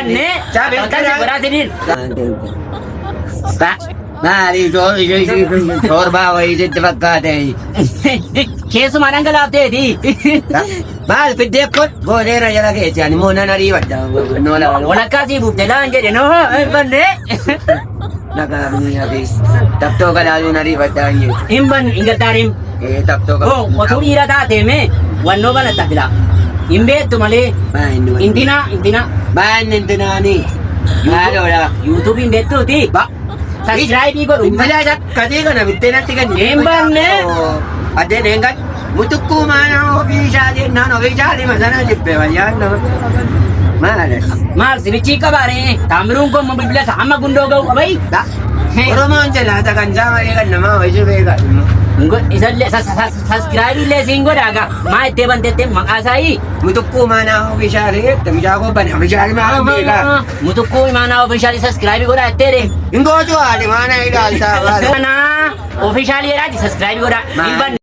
banne. Akkan si godhaa siniin. Maali shoorbaa wayii sitti fakkaate. Keessumaa dhangalaafteeti. Maal fiddee kun goodeera jala keetti ani immoo nan ariifadha. Noola Walakkaa sii buufte laan jedhe noo hin banne. Nagaa biyya fi taftoo galaaluun ariifadha hin jedhu. Hin banne hin gargaariin. Ee taftoo Hoo otuu dhiira taatee mee wannoo banatta fila. Hin beektu malee. Intina intina. Maan intinaanii. Maaloodha. Yuutuubii hin beektuuti. Ba. Sabiskiraayibii godhu. Bilbila akkasii kana bittee natti kenni. Hin banne. Addeen hin gan. Mutukkuu maana ofii isaatii naan ofii isaatii masana jibbe wayyaan nama. Maali? Maal simichii qabaaree taamiruun kun bilbila isaa amma gundoo ga'u qabayi. Oromoon jalaata kan isaa malee kan namaa hojii beekaa. Isallee sabiskiraayibii illee siin godhaa gaa maa ittee bantettee maqaa isaayii. Mutukkuu maana ofii isaatii jette mucaa koo bane ofii isaatii maal beekaa. Mutukkuu imaanaa ofishaalii sabiskiraayibii godhaa ittee de. Hin gootu haadhi maana ilaaltaa. Imaanaa ofishaalii jedhaati sabiskiraayibii godhaa. Hin banne.